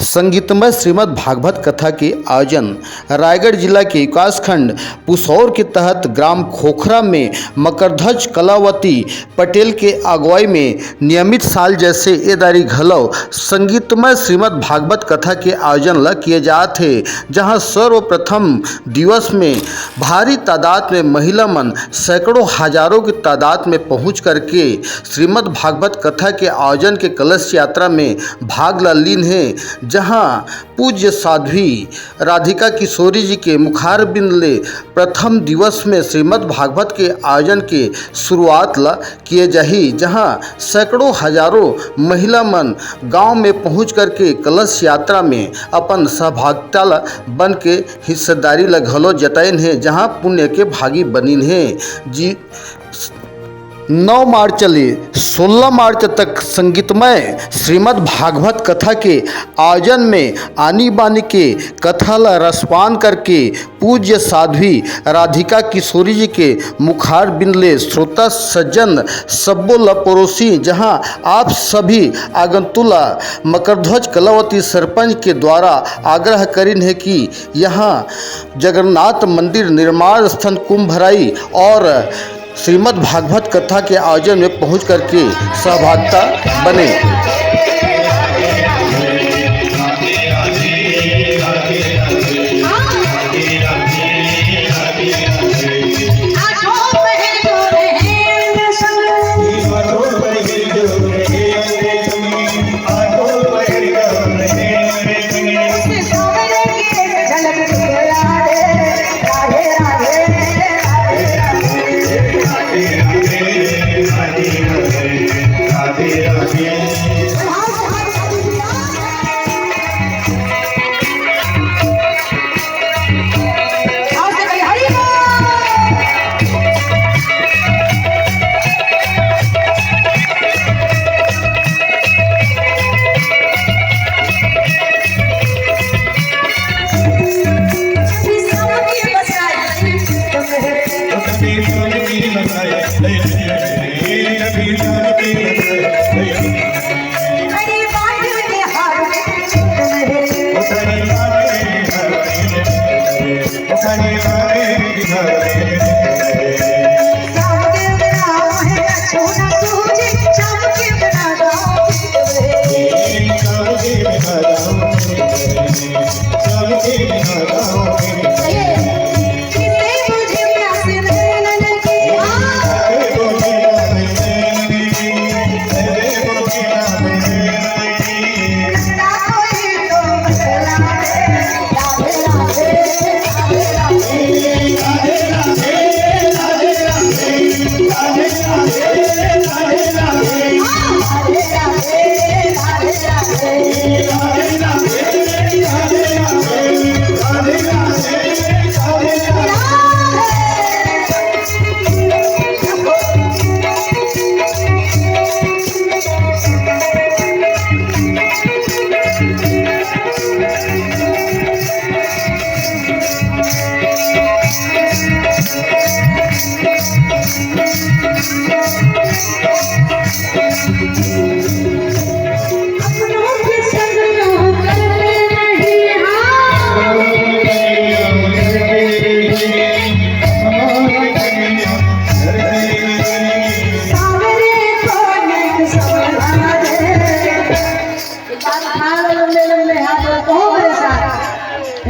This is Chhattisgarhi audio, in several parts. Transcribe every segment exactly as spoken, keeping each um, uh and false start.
संगीतमय श्रीमद् भागवत कथा के आयोजन रायगढ़ जिला के विकासखंड पुसौर के तहत ग्राम खोखरा में मकरध्वज कलावती पटेल के अगुवाई में नियमित साल जैसे ए दारी घलो संगीतमय श्रीमद् भागवत कथा के आयोजन ल किए जात हे, जहां सर्वप्रथम दिवस में भारी तादाद में महिला मन सैकड़ों हजारों की तादाद में पहुंच करके श्रीमद् भागवत कथा के आयोजन के कलश यात्रा में भाग ल लीन हे, जहां पूज्य साध्वी राधिका किशोरी जी के मुखारबिंद ले प्रथम दिवस में श्रीमद् भागवत के आयोजन के शुरुआत ल किए जाही, जहां सैकड़ों हजारों महिला मन गांव में पहुंच करके कलश यात्रा में अपन सहभागिता ल बन के हिस्सेदारी ल घलो जताइन हे, जहां पुण्य के भागी बनिन हे। जी, नौ मार्च ले सोलह मार्च तक संगीतमय श्रीमद् भागवत कथा के आयोजन में आनी बानी के कथा ल रसपान करके पूज्य साध्वी राधिका किशोरी जी के मुखारबिंद ले श्रोता सज्जन सब्बो ल परोसी, जहां आप सभी आगंतुक ल मकरध्वज कलावती सरपंच के द्वारा आग्रह करिन हे कि यहां जगन्नाथ मंदिर निर्माण स्थल कुंभ भराई और श्रीमद् भागवत कथा के आयोजन में पहुंच करके सहभागिता बने।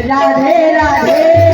राधे राधे।